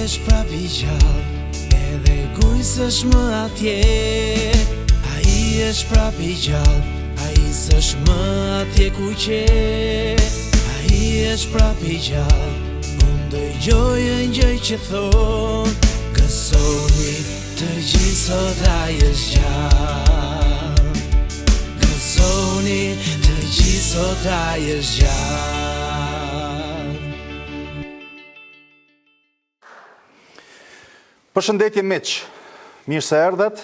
është prapë i gjallë, edhe kur s'është më atje. Ai është prapë i gjallë, ai s'është më atje ku qe. Ai është prapë i gjallë, unë dëgjoj engjëj që thonë, gëzoni të gjithë sot ai është gjallë. Gëzoni të gjithë sot ai është gjallë. Përshëndetje miq, mirë se erdhët.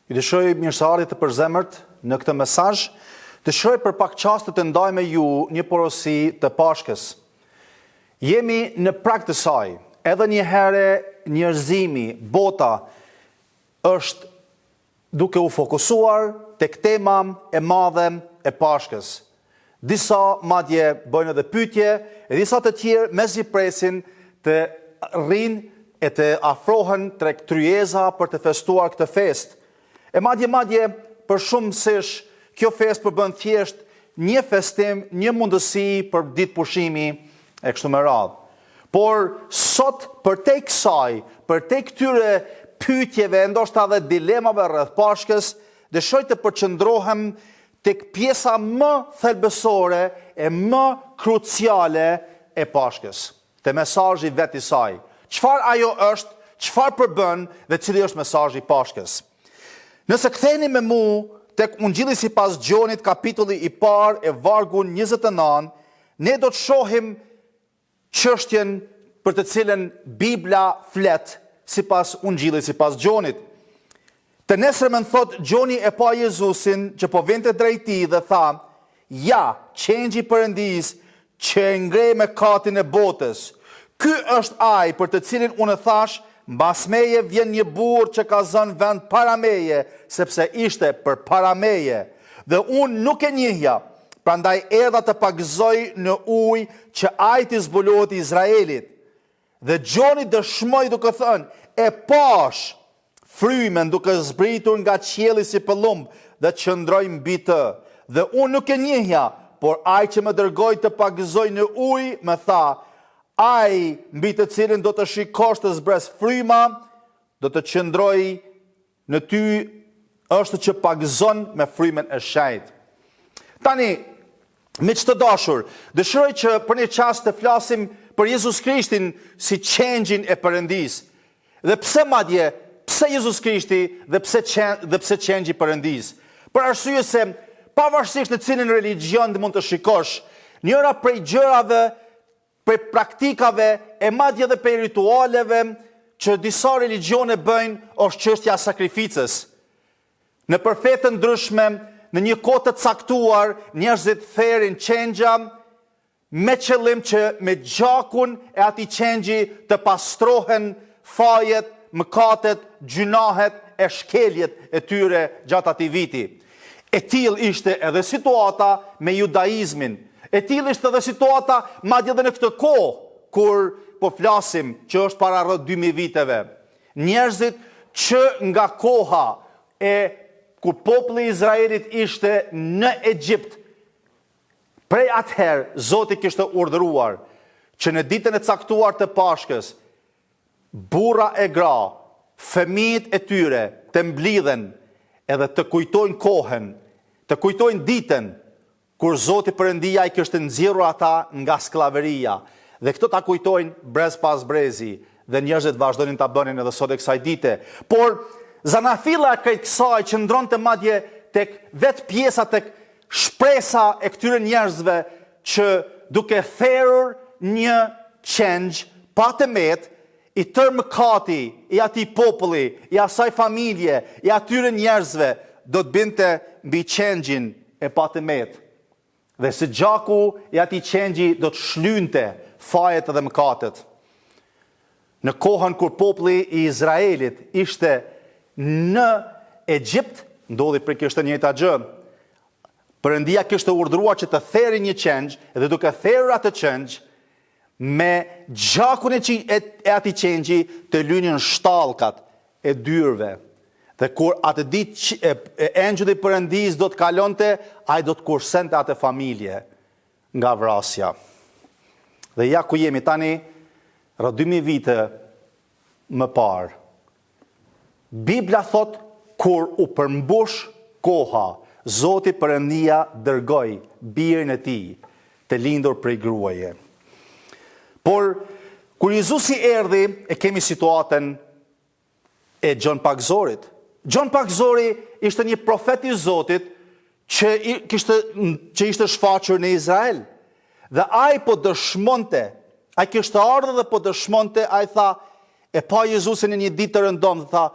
Ju dëshiroj mirëseardhje të përzemërt në këtë mesazh. Dëshiroj për pak çaste të ndaj me ju një porosi të Pashkës. Jemi në prag të saj. Edhe një herë njerëzimi, bota është duke u fokusuar tek tema e madhe e Pashkës. Disa madje bëjnë edhe pyetje, e disa të tjerë mezi presin të rrinë e të afrohen tek tryeza për të festuar këtë festë. E madje madje për shumë sish kjo festë përbën thjesht një festim, një mundësi për ditë pushimi e kështu me radhë. Por sot përtej kësaj, përtej këtyre pyetjeve e ndoshta edhe dilemave rreth Pashkës, dëshiroj të përqendrohem tek pjesa më thelbësore e më kruciale e Pashkës, te mesazhi vetë i saj. Çfarë ajo është, çfarë përbën dhe cili është mesazhi i Pashkës? Nëse ktheheni me mu tek Ungjilli sipas Gjonit kapitulli i parë e vargu 29, ne do të shohim çështjen për të cilën Bibla flet sipas Ungjillit sipas Gjonit. Të nesërmen thotë Gjoni e pa Jezusin që po vinte drejt tij dhe tha, Ja, qengji i Perëndisë që e ngre mëkatin e botës. Ky është ai për të cilin unë thashë, mbas meje vjen një burrë që ka zënë vend para meje, sepse ishte përpara meje. Dhe unë nuk e njihja, Prandaj erdha të pagëzoj në ujë që ai t'i zbulohet Izraelit. Dhe Gjoni dëshmoi duke thënë, E pashë Frymën duke zbritur nga qielli si pëllumb dhe qëndroi mbi të. Dhe unë nuk e njihja, por ai që më dërgoi të pagëzoj në ujë, më tha, Ai mbi të cilin do të shikosh të zbresë fryma, do të qëndrojë Në ty është që pagëzon me frymën e shenjtë. Tani, miq të dashur, dëshiroj që për një çast të flasim për Jezus Krishtin si qengjin e Perëndisë. Dhe pse madje, pse Jezus Krishti dhe pse qen, dhe pse qengji i Perëndisë? Për arsye se pavarësisht në cilin religjion mund të shikosh, njëra prej gjërave prej praktikave e madje edhe prej ritualeve që disa religjione bëjnë është çështja e sakrificës. Nëpër fe të ndryshme, në një kohë të caktuar, njerëzit therin qengja me qëllim që me gjakun e atij qengji të pastrohen fajet, mëkatet, gjynahet e shkeljet e tyre gjatë atij viti. E tillë ishte edhe situata me judaizmin. E tillë ishte edhe situata madje edhe në këtë kohë kur po flasim që është para rreth 2000 viteve. Njerëzit që nga koha e kur populli i Izraelit ishte në Egjipt, prej atëherë Zoti kishte urdhëruar që në ditën e caktuar të Pashkës Burra e gra, fëmijët e tyre të mblidhen edhe të kujtojnë kohën, të kujtojnë ditën kur Zoti Perëndia i kishte nxjerrur ata nga skllavëria, dhe këtë ta kujtojnë brez pas brezi, dhe njerëzit vazhdonin ta bënin edhe sot e kësaj dite. Por zanafilla e krejt kësaj qëndronte madje tek vetë pjesa tek shpresa e këtyre njerëzve që duke therur një qengj pa të metë, i tërë mëkati i atij populli, i asaj familje, i atyre njerëzve do të binte mbi qengjin e pa të metë. Dhe se gjaku i atij qengji do të shlynte fajet dhe mëkatet. Në kohën kur populli i Izraelit ishte në Egjipt, ndodhi pikërisht e njëjta gjë. Perëndia kishte urdhëruar që të therin një qengj dhe duke therur atë qengj, me gjakun e, e, e atij qengji të lynin shtallkat e dyerve. Dhe kur atë ditë e, e engjëlli i Perëndisë do të kalonte, ai do të kursente atë familje nga vrasja. Dhe ja ku jemi tani. Rreth 2000 vite më parë. Bibla thotë kur u përmbush koha, Zoti Perëndia dërgoi birin e tij, të lindur prej gruaje. Por kur Jezusi erdhi, e kemi situatën e Gjon Pagëzorit. Gjon Pagëzori ishte një profet i Zotit që kishte që ishte shfaqur në Izrael. Dhe ai po dëshmonte, ai kishte ardhur dhe po dëshmonte, ai tha, e pa Jezusin në një ditë të rëndomtë dhe tha,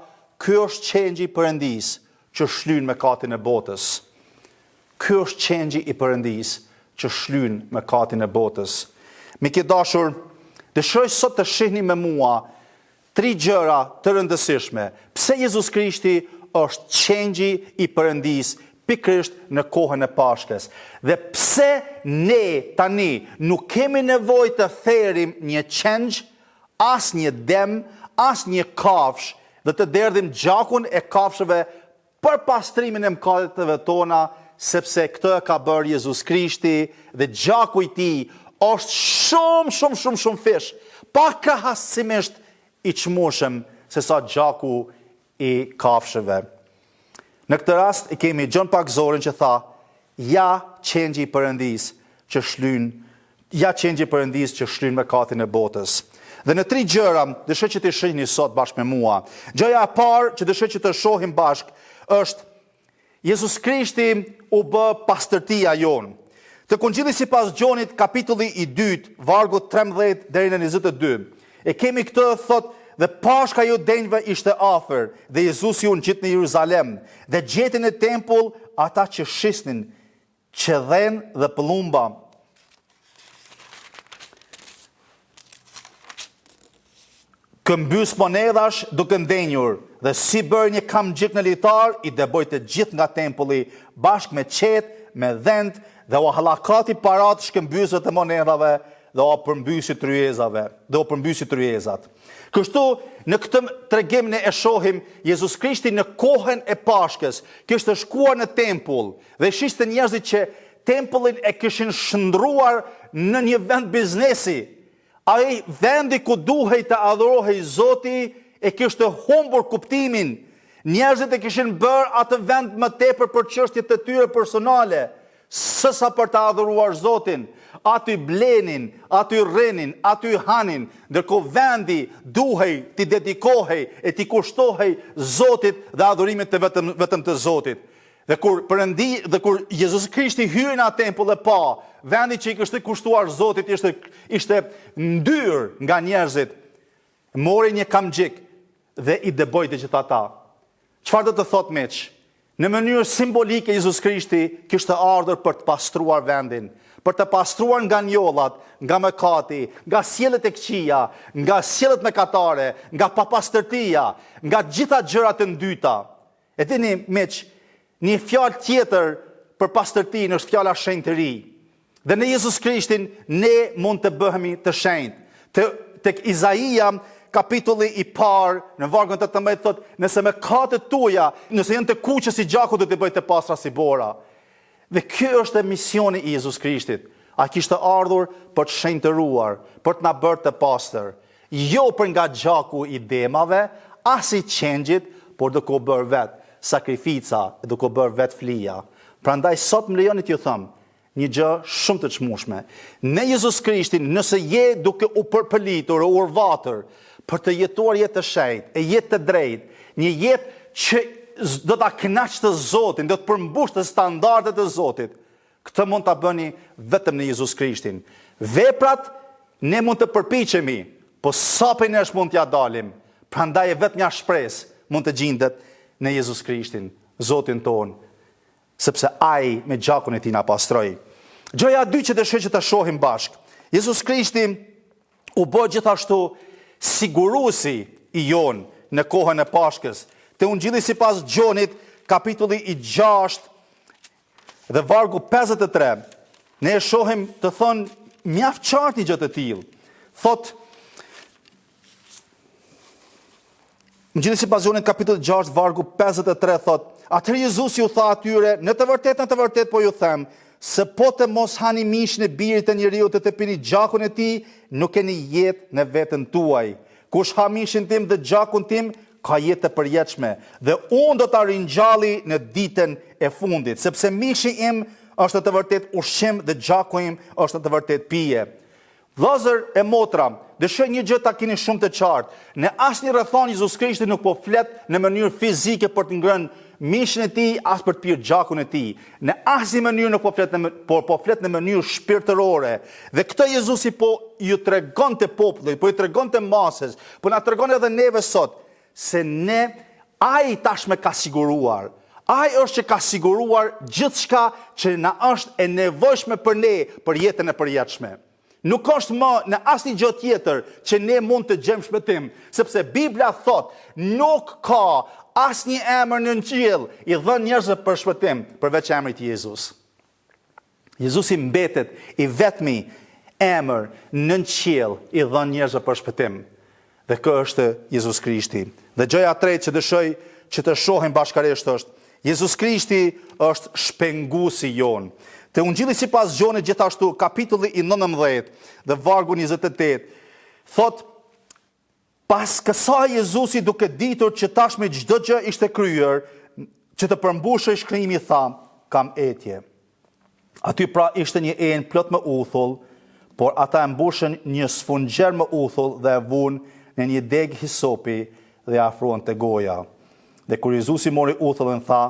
ky është qengji i Perëndisë që shlyn mëkatin e botës. Ky është qengji i Perëndisë që shlyn mëkatin e botës. Miq të dashur, dëshiroj sot të shihni me mua Tri gjëra të rëndësishme, pse Jezus Krishti është qengji i Perëndisë pikërisht në kohën e Pashkës dhe pse ne tani nuk kemi nevojë të therim një qengj, as një dem, as një kafshë dhe të derdhim gjakun e kafshëve për pastrimin e mëkateve tona, sepse këtë e ka bërë Jezus Krishti dhe gjaku i tij është shumë, shumë, shumë, shumëfish, pakrahasimisht i çmueshëm sesa gjaku i kafshëve. Në këtë rast e kemi Gjon Pagëzorin që tha, ja qengji i Perëndisë që shlyn Ja qengji i Perëndisë që shlyn mëkatin e botës. Dhe në tri gjëra dëshiroj që t'i shihni sot bashkë me mua. Gjëja e parë që dëshiroj që të shohim bashkë është Jezus Krishti u bë pastërtia jonë. Tek Ungjilli sipas Gjonit, kapitulli i dytë, vargu 13 deri në 22. E kemi këtë thotë dhe Pashka e Judenjve ishte afër dhe Jezusi u ngjit në Jeruzalem dhe gjeti në tempull ata që shisnin Qe dhen dhe pëllumba. Këmbyes monedhash duke ndenjur, dhe si bëri një kamxhik në litar, i dëboi të gjithë nga tempulli, bashkë me qetë, me dhentë, dhe ua hallakati paratë shkëmbyesve të monedhave, dhe ua përmbysi tryezave, dhe u përmbysi tryezat. Kështu, në këtë tregim ne e shohim Jezus Krishti në kohën e Pashkës, kishte shkuar në tempull, Dhe shihte njerëzit që tempullin e kishin shndërruar në një vend biznesi. Ai vendi ku duhej të adhurohej Zoti e kishte humbur kuptimin. Njerëzit e kishin bërë atë vend më tepër për çështje të tyre personale, sesa për të adhuruar Zotin. Aty blenin, aty rrinin, aty hanin, ndërkohë vendi duhej t'i dedikohej e t'i kushtohej Zotit dhe adhurimit të vetëm vetëm të Zotit. Dhe kur Perëndi dhe kur Jezus Krishti hyri në atë tempull e pa, vendi që i kishte kushtuar Zotit ishte ishte ndyrë nga njerëzit. Mori një kamxhik dhe i dëboi të gjithë ata. Çfarë do të thotë miq? Në mënyrë simbolike Jezus Krishti kishte ardhur për të pastruar vendin, për të pastruar nga njollat, nga mëkati, nga sjelljet e këqija, nga sjelljet mëkatare, nga papastërtia, nga gjitha gjërat e ndyta. E dini, miq, një fjalë tjetër për pastërtinë është fjala shenjtëri. Dhe në Jezus Krishtin ne mund të bëhemi të shenjtë. Të, tek Izaia, kapitulli i parë, në vargun 18 thotë, nëse mëkatet tuaja, nëse janë të kuqe si gjaku, do t'i bëj të pastra si bora. Dhe ky është misioni i Jezus Krishtit. Ai kishte ardhur për të shenjtëruar, për të na bërë të pastër. Jo për nga gjaku i demave, as i qengjit, por duke u bërë vetë sakrifica e duke u bërë vetë flija. Prandaj sot më lejoni t'ju them një gjë shumë të çmueshme. Në Jezus Krishtin, nëse je duke u përpëlitur, u orvatur për të jetuar jetë të shenjtë, e jetë të drejtë, një jetë që do ta kënaqte Zotin, do të përmbushte standardet e Zotit. Këtë mund ta bëni vetëm në Jezus Krishtin. Veprat ne mund të përpiqemi, po sa prej nesh mund t'ia dalim? Prandaj e vetmja shpresë mund të gjindet në Jezus Krishtin, Zotin tonë, sepse Ai me gjakun e tij na pastroi. Gjëja e dytë që dëshiroj që ta shohim bashkë, Jezus Krishti u bë gjithashtu siguruesi i jonë në kohën e Pashkës. Te Ungjilli sipas Gjonit, kapitulli i 6 dhe vargu 53, ne e shohim të thënë mjaft qartë një gjë të tillë. Thotë Ungjilli sipas Gjonit kapitulli 6 vargu 53 thotë, Atëherë Jezusi u tha atyre, në të vërtetë, në të vërtetë po ju them, se po të mos hani mishin e birit të njeriut e të pini gjakun e tij, nuk keni jetë në veten tuaj. Kush ha mishin tim dhe gjakun tim, ka jetë të përjetshme, dhe unë do ta ringjalli në ditën e fundit, sepse mishi im është në të vërtetë ushqim dhe gjaku im është në të vërtetë pije. Vëllezër e motra, dëshiroj një gjë ta keni shumë të qartë. Në asnjë rrethanë Jezus Krishti nuk po flet në mënyrë fizike për të ngrënë mishin e tij, as për të pirë gjakun e tij. Në asnjë mënyrë nuk po flet në por po flet në mënyrë shpirtërore. Dhe këtë Jezusi po ju tregonte popullit, po ju tregonte masës, po na tregon edhe neve sot se ne ai tashmë ka siguruar. Ai është që ka siguruar gjithçka që na është e nevojshme për ne për jetën e përjetshme. Nuk është më në asnjë gjë tjetër që ne mund të gjejmë shpëtim, sepse Bibla thotë, nuk ka asnjë emër nën qiell i dhënë njerëzve për shpëtim, përveç emrit Jezus. Jezusi mbetet i vetmi emër nën qiell i dhënë njerëzve për shpëtim. Dhe ky është Jezus Krishti. Dhe gjëja e tretë që dëshiroj që të shohim bashkarisht është Jezus Krishti është shpenguesi jonë. Te Ungjilli sipas Gjonit gjithashtu kapitulli i 19 dhe vargu 28 thotë pas kësaj Jezusi duke ditur që tashmë çdo gjë ishte kryer, që të përmbushej shkrimi tha, kam etje. Aty pra ishte një enë plot me uthull, por ata e mbushën një sfungjer me uthull dhe e vunë në një degë hisopi dhe ia afruan te goja. Dhe kur Jezusi mori uthullën tha,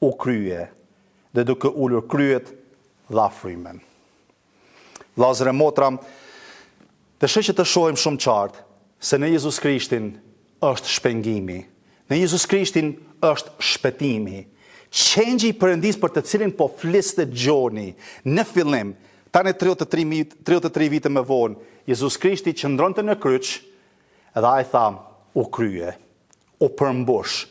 u krye, dhe duke ulur kryet, dha frymën. Vëllazër e motra, dëshiroj që të shohim shumë qartë se në Jezus Krishtin është shpengimi. Në Jezus Krishtin është shpëtimi. Qengji i Perëndisë për të cilin po fliste Gjoni në fillim, tani 33 33 vite më vonë, Jezus Krishti qëndronte në kryq dhe ai tha, u krye. U përmbush.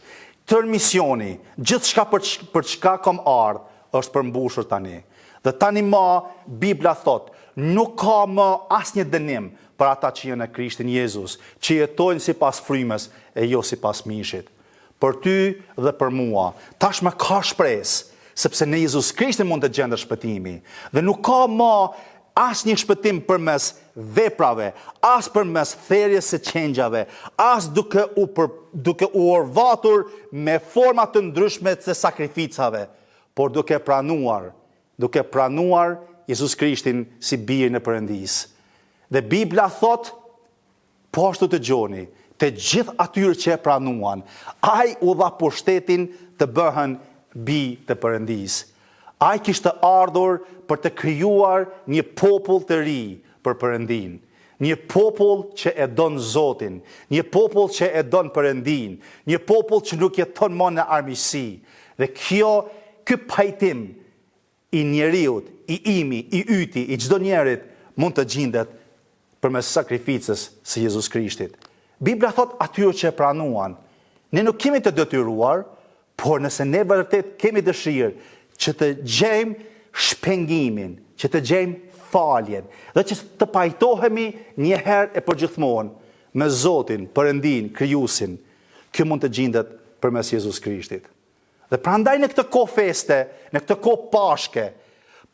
Tërë misioni, gjithçka për për çka kam ardhë, është përmbushur tani. Dhe tani më Bibla thotë, nuk ka më asnjë dënim për ata që janë në Krishtin Jezus, që jetojnë sipas frymës e jo sipas mishit. Për ty dhe për mua, tashmë ka shpresë, sepse në Jezus Krishtin mund të gjendet shpëtimi. Dhe nuk ka më asnjë shpëtim përmes veprave, as përmes therjes së qengjave, as duke u për, duke u orvatur me forma të ndryshme të sakrificave, por duke pranuar, duke pranuar Jezus Krishtin si birin e Perëndisë. Dhe Bibla thotë Po ashtu te Gjoni, të gjithë atyre që e pranuan, ai u dha pushtetin të bëhen bij të Perëndisë. Ai kishte ardhur për të krijuar një popull të ri për Perëndinë, një popull që e don Zotin, një popull që e don Perëndinë, një popull që nuk jeton më në armiqësi. Dhe kjo, ky pajtim i njeriut, i imi, i yti, i çdo njerit mund të gjindet përmes sakrificës së Jezus Krishtit. Bibla thotë atyre që e pranuan. Ne nuk kemi të detyruar, por nëse ne vërtet kemi dëshirë që të gjejmë shpengimin, që të gjejmë faljen dhe që të pajtohemi një herë e përgjithmonë me Zotin, Perëndinë, Krijuesin, kjo mund të gjindet përmes Jezus Krishtit. Dhe prandaj në këtë kohë feste, në këtë kohë Pashke,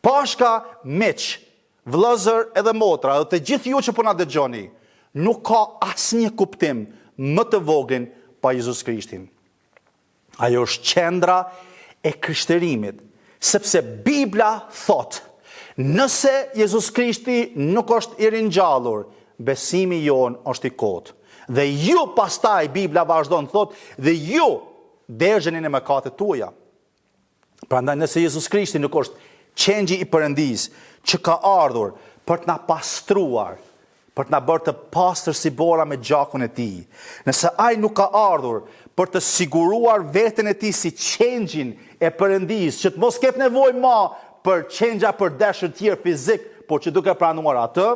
Pashka miq, vëllezër edhe motra, dhe të gjithë ju që po na dëgjoni, nuk ka asnjë kuptim më të voglin pa Jezus Krishtin. Ajo është qendra e krishterimit, sepse Bibla thotë, nëse Jezus Krishti nuk është i ringjallur, besimi jonë është i kotë. Dhe ju pastaj Bibla vazhdon thotë, dhe ju Dergjeni në mëkatet tuaja. Prandaj nëse Jezus Krishti nuk është qengji i Perëndisë që ka ardhur për të na pastruar, për të na bërë të pastër si bora me gjakun e tij, nëse ai nuk ka ardhur për të siguruar veten e tij si qengjin e Perëndisë, që të mos ketë nevojë më për qengja për deshër tjerë fizik, por që duke pranuar atë,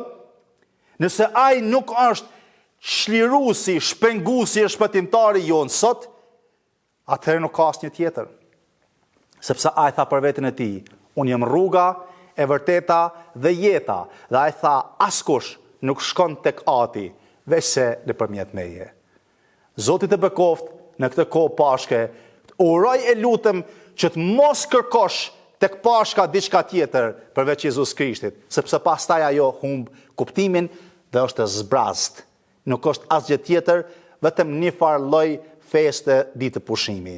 Nëse ai nuk është çliruesi, shpenguesi e shpëtimtari jonë sot, atëherë nuk ka asnjë tjetër. Sepse ai tha për veten e tij, unë jam rruga, e vërteta dhe jeta. Dhe ai tha, askush nuk shkon tek Ati, veçse nëpërmjet meje. Zoti të bekoftë në këtë kohë Pashke, uroj e lutem që të mos kërkosh tek Pashka diçka tjetër përveç Jezus Krishtit, sepse pastaj ajo humb kuptimin dhe është e zbrazët. Nuk është asgjë tjetër, vetëm një farë lloj feste ditë pushimi.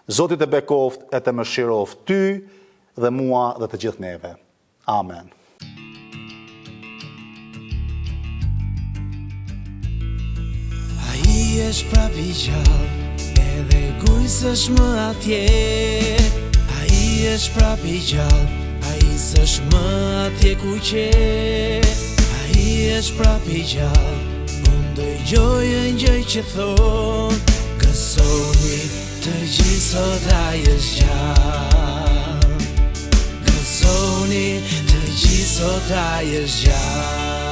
Zoti të bekoftë e të mëshiroftë ty dhe mua dhe të gjithë neve. Amen. Ai është prapë i gjallë, edhe guri s'është më atje. Ai është prapë i gjallë, ai s'është më atje ku qe. Ai është prapë i gjallë, unë dëgjoj engjëj që thonë, gëzoni të gjithë sot ai është gjallë. Gëzoni të gjithë sot ai është gjallë.